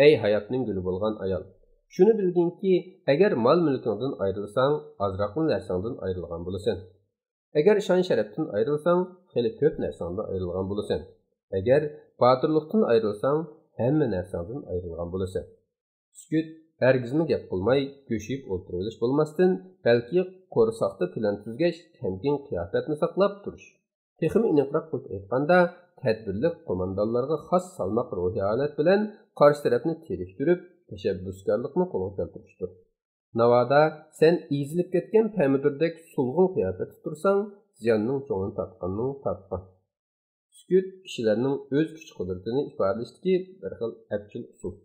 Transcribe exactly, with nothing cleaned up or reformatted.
ئەي ھاياتنىڭ گۈلى بولغان ئايال، شۇنى بىلگىنكى، ئەگەر مال مۈلكۈڭدىن ئايرىلساڭ، ئازراقلا نەرسەڭدىن ئايرىلغان بولىسەن. ئەگەر شان شەرەپتىن ئايرىلساڭ، خېلى كۆپ نەرسەڭدىن ئايرىلغان بولىسەن. ئەگەر باتۇرلۇقتىن ئايرىلساڭ، ھەممە نەرسەڭدىن ئايرىلغان بولىسەن. سۈكۈت، ھەرگىزمۇ گەپ قىلماي، كۆشىيىپ ئولتۇرۇۋېلىش بولماستىن، بەلكى قورساقتا پىلان تۈزگەچ، تەمكىن قىياپەتنى ساقلاپ تۇرۇش. تېخىمۇ ئېنىقراق قىلىپ ئېيتقاندا، تەدبىرلىك قوماندانلارغا خاس سالماق روھىي ھالەت بىلەن قارشى تەرەپنى تېرىكتۈرۈپ، تەشەببۇسكارلىقنى قولغا كەلتۈرۈشتۇر. ناۋادا سەن ئېزىلىپ كەتكەن پەمىدۈردەك سولغۇن قىياپەتتە تۇرساڭ، زىياننىڭ چوڭىنى تارتقاننىڭ تارتقان. سۈكۈت كىشىلەرنىڭ ئۆز كۈچ-قۇدرىتىنى ئىپادىلەشتىكى بىر خىل ئەپچىل ئۇسۇل.